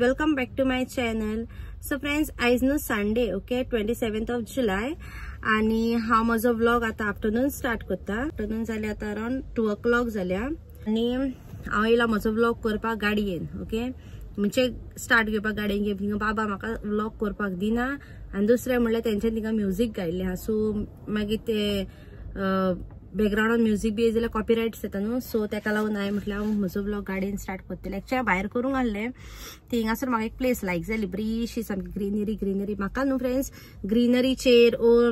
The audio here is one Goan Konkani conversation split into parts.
And welcome back to my channel. So friends, आयज न्हू Sunday, okay, 27th of July आनी हांव म्हजो व्लॉग आतां आफ्टरनून स्टार्ट करता. आफ्टरनून जाले आतां अरावंड 2 o'clock जाल्या आनी हांव येयला म्हजो व्लॉग करपाक गाडयेन. ओके, म्हणजे स्टार्ट घेवपाक गाडयेन घेवन थिंगा बाबा म्हाका व्लॉग करपाक दिना आनी दुसरें म्हणल्यार तेंच्यान थिंगा म्युजीक गायल्लें आहा. सो मागीर ते बॅकग्रावंडान म्युजीक बी जाल्यार कॉपीरायट्स येता न्हू, सो तेका लागून हांवें म्हटल्यार हांव म्हजो व्लॉग गाडयेन स्टार्ट करतलें. एक्चुअली भायर करूंक आहलें, थिंगासर म्हाका एक प्लेस लायक जाली, बरीशी सामकी ग्रिनरी ग्रिनरी. म्हाका न्हू फ्रेंड्स ग्रिनरीचेर ओ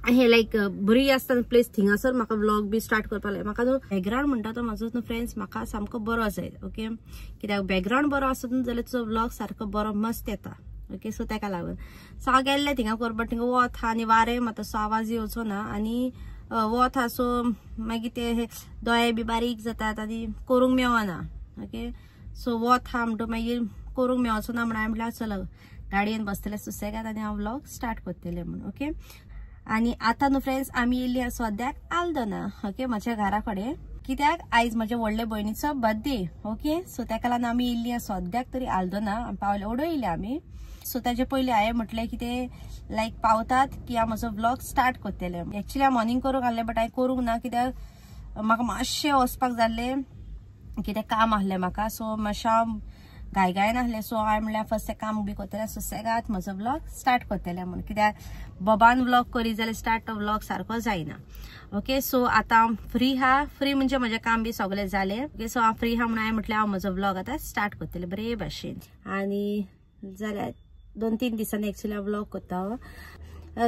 हे लायक बरी आसता न्हू प्लेस, थिंगासर म्हाका व्लॉग बी स्टार्ट करपाक लाय. म्हाका न्हू बॅकग्रावंड म्हणटा तो म्हाजो न्हू फ्रेंड्स म्हाका सामको बरो जाय. ओके, कित्याक बॅकग्रावंड बरो आसत न्हू जाल्यार तुजो व्लॉग सारको बरो मस्त येता. ओके, सो तेका लागून सो हांव गेल्लें थिंगा करपाक. थिंगा वत आहा आनी वारें मात सो आवाज येवचो ना आनी वत आहा, सो मागीर ते दोळे बी बारीक जातात आनी करूंक मेळना. ओके, सो वत आहा म्हणटो मागीर करूंक मेळचो ना म्हणून हांवें म्हटल्यार चल गाडयेन बसतलें सुसेगाद आनी हांव व्लॉग स्टार्ट करतलें म्हूण. ओके, आनी आतां न्हू फ्रेंड्स आमी येयल्ली आसा सद्याक आल्दोना. ओके, म्हज्या घरा कडेन, कित्याक आयज म्हज्या व्हडले भयणीचो बर्थडे. ओके, सो तेका लागून आमी येयल्ली आसा सद्याक तरी आल्दोना, पावले ओडयले आमी. सो ताजे पयलीं हांवें म्हटलें कितें लायक पावतात की हांव म्हजो व्लॉग स्टार्ट करतलें. एक्चुअली हांव मॉर्निंग करूंक आहलें बट हांवें करूंक ना, कित्याक म्हाका मातशें वचपाक जाल्लें, कितें काम आहलें म्हाका. सो मातशें हांव घाय घायन आहलें. सो हांवें म्हणल्यार फर्स्ट तें काम बी करतलें, सुसेगाद म्हजो व्लॉग स्टार्ट करतलें म्हूण, कित्याक बबान व्लॉग करी जाल्यार स्टार्ट तो व्लॉग सारको जायना. ओके, सो आतां हांव फ्री आहा. फ्री म्हणजे म्हजें काम बी सगळें जालें. ओके, सो हांव फ्री आहा म्हणून हांवें म्हटलें हांव म्हजो व्लॉग आतां स्टार्ट करतलें बरे भाशेन. आनी जाल्यार 2-3 दिसांनी एक्चुअली हांव व्लॉग करता,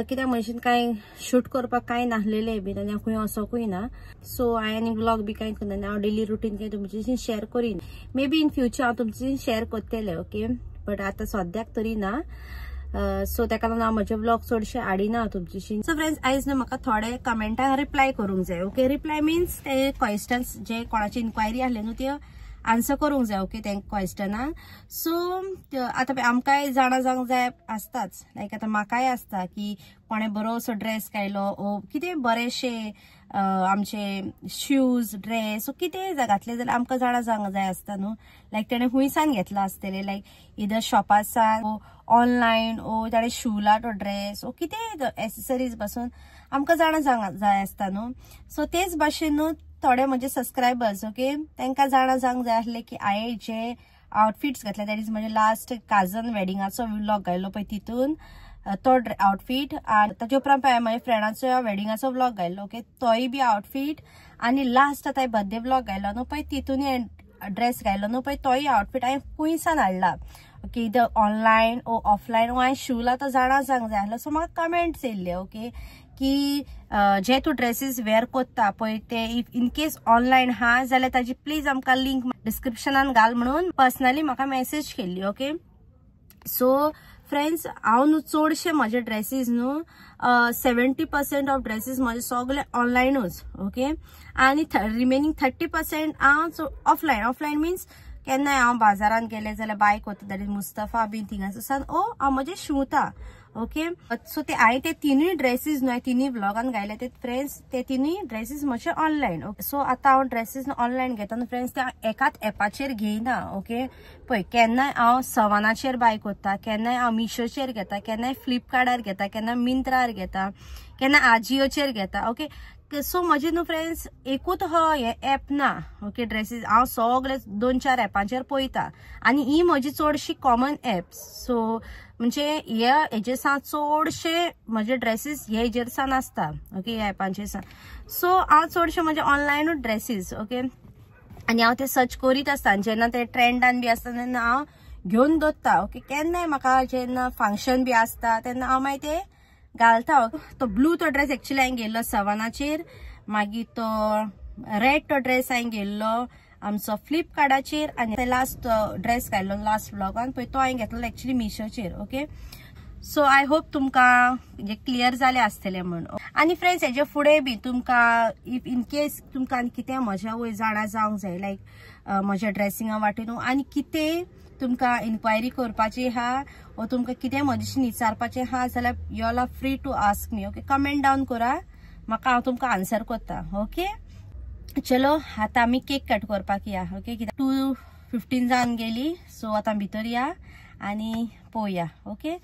कित्याक म्हणशीन कांय शूट करपाक कांय नासलेलें बीन आनी हांव खंय वचोकूय ना. सो हांवें आनी व्लॉग बी कांय करना, हांव डेली रुटीन कांय तुमचे शेअर करीन. मे बी इन फ्युचर हांव तुमचे शेअर करतलें. ओके, बट आतां सद्याक तरी ना. सो तेका लागून हांव म्हजे व्लॉग चडशे हाडिना तुमच्याशी. सो फ्रेंड्स, आयज न्हू म्हाका थोडे कमेंटांक रिप्लाय करूंक जाय. ओके, रिप्लाय मिन्स ते क्वेश्चन्स जे कोणाची इन्क्वायरी आहले न्हू त्यो आन्सर करूंक जाय. ओके, ते क्वेश्चनाक. सो आतां आमकांय जाणा जावंक जाय आसताच, लायक आतां म्हाकाय आसता की कोणें बरो असो ड्रेस घायलो ओ कितें बरेशे आमचे शूज ड्रेस ओ कितें घातलें जाल्यार आमकां जाणा जावंक जाय आसता न्हू. लायक तेणें खुंयसान घेतला आसतलें, लायक इधर शॉपासान ओ ऑनलायन ओ ताणें शिवला तो ड्रेस ओ कितें एसेसरीज पासून आमकां जाणा जावंक जाय आसता न्हू. सो तेच भाशेन न्हू थोडे म्हजे सबस्क्रायबर्स, ओके, तांकां जाणा जावंक जाय आसलें की हांवें जे आउटफिट्स घातले, that is म्हजे लास्ट काजन वेडिंगाचो व्लॉग घायलो पळय तितून तो आउटफीट, आनी ताचे उपरांत पळय म्हज्या फ्रेंडाचो वेडिंगाचो व्लॉग घायलो, ओके, तोय बी आउटफीट, आनी लास्ट आतां बर्थडे व्लॉग घायलो न्हू पळय तितूनय ड्रेस घायलो न्हू पळय तोय आउटफीट हांवें खुंयसान हाडला. ओके, इधर ऑनलायन ओ ऑफलायन ओ हांवें शिवला तो जाणा जावंक जाय आसलो. सो म्हाका कमेंट्स येयल्ले, ओके, की जे तूं ड्रेसीस वेअर करता पळय ते if in case online आहा जाल्यार ताजी प्लीज आमकां लिंक डिस्क्रिप्शनान घाल म्हणून पर्सनली म्हाका मॅसेज केल्ली. ओके, सो फ्रेंड्स, हांव न्हू चडशे म्हजे ड्रेसीस न्हू 70% ऑफ ड्रेसीस म्हजे सगळे ऑनलायनूच. ओके, आनी रिमेनींग 30% हांव ऑफलायन. ऑफलायन मिन्स केन्नाय हांव बाजारान गेलें जाल्यार बाय करता, that is Mustafa बीन थिंगासर ओ हांव म्हजें शिंवता. ओके, सो ते हांवें ते तिनूय ड्रेसीस न्हय तिनूय व्लॉगान घायले ते फ्रेंड्स, ते तिनूय ड्रेसीस म्हजे ऑनलायन. ओके, सो आतां हांव ड्रेसीस ऑनलायन घेता न्हू फ्रेंड्स, ते एकाच एपाचेर घेयना. ओके, पळय केन्नाय हांव सवानाचेर बाय करता, केन्नाय हांव मिशोचेर घेता, केन्नाय फ्लिपकार्टार घेता, केन्ना मिंत्रार घेता, केन्ना आजियोचेर घेता. ओके, सो म्हजे न्हू फ्रेंड्स एकूच हो हे एप ना. ओके, ड्रेसीस हांव सगळे 2-4 एपांचेर पळयता आनी ही म्हजी चडशी कॉमन एप्स. सो म्हणजे हे हेजेर सान चडशे म्हजे ड्रेसीस हे हेजेर सान आसता. ओके, ह्या एपांचेर सान. सो हांव चडशे म्हजे ऑनलायनूच ड्रेसीस. ओके, आनी हांव ते सर्च करीत आसता आनी जेन्ना ते ट्रेंडान बी आसता तेन्ना हांव घेवन दवरता. ओके, केन्नाय म्हाका जेन्ना फंक्शन बी आसता तेन्ना हांव मागीर ते घालता. तो ब्लू तो ड्रेस एक्चुअली हांवें घेयल्लो सवानाचेर, मागीर तो रेड तो ड्रेस हांवें घेयल्लो आमचो फ्लिपकार्टाचेर, आनी लास्ट ड्रेस घायलो लास्ट व्लॉगान पळय तो हांवें घेतलो actually मिशोचेर. Okay, so I hope तुमकां म्हणजे क्लियर जालें आसतलें म्हूण. आनी फ्रेंड्स, हेजे फुडें बी तुमकां if in case तुमकां आनी कितें म्हज्या वयर जाणा जावंक जाय, लायक म्हज्या ड्रेसिंगा वाटेन आनी कितें तुमकां इन्क्वायरी करपाची आहा वो तुमकां कितें म्हजेशी विचारपाचें आहा जाल्यार you all are free to ask me. Okay, comment down करा म्हाका, हांव तुमकां आन्सर करता. ओके, चलो आतां आमी केक कट करपाक या. ओके, कित्याक 15 जावन गेली. सो आतां भितर या आनी पळोवया. Okay,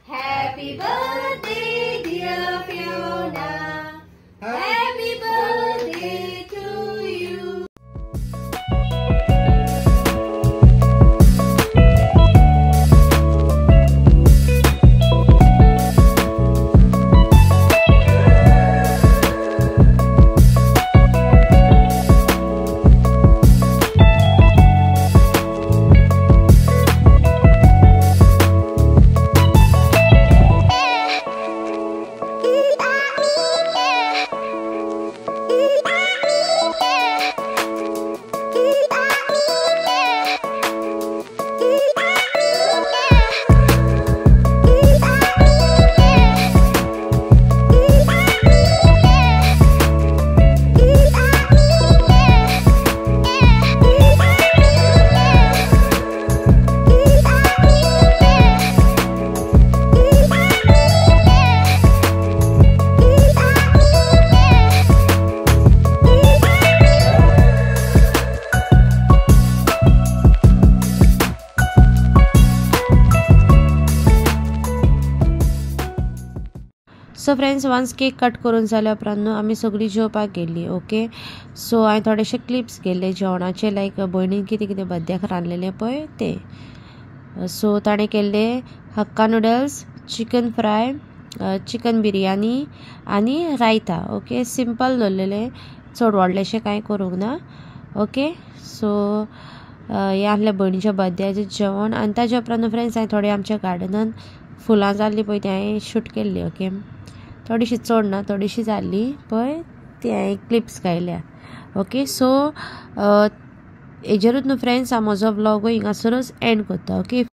Happy birthday, dear Fiona. Happy birthday to you. So friends, once cake cut करून जाल्या उपरांत न्हू आमी सगळीं जेवपाक गेल्लीं. ओके, सो हांवें थोडेशे क्लिप्स गेल्ले जेवणाचे, लायक भयणीन कितें कितें बड्ड्याक रांदलेलें पळय तें. सो ताणें केल्ले Hakka noodles, chicken fry, chicken biryani आनी रायता. ओके, सिंपल दवरलेलें, चड व्हडलेशें कांय करूंक ना. ओके, सो हें आसलें भयणीच्या बड्ड्याचें जेवण. आनी ताज्या उपरांत फ्रेंड्स हांवें थोडें आमच्या गार्डनान फुलां जाल्लीं पळय तीं हांवें शूट केल्लीं. ओके, थोडीशी चड ना, थोडीशी जाल्ली पळय ती हांवें क्लिप्स गायल्या. ओके, सो हेजेरूच न्हू फ्रेंड्स हांव म्हजो व्लॉगूय हिंगासरूच एंड करता. ओके.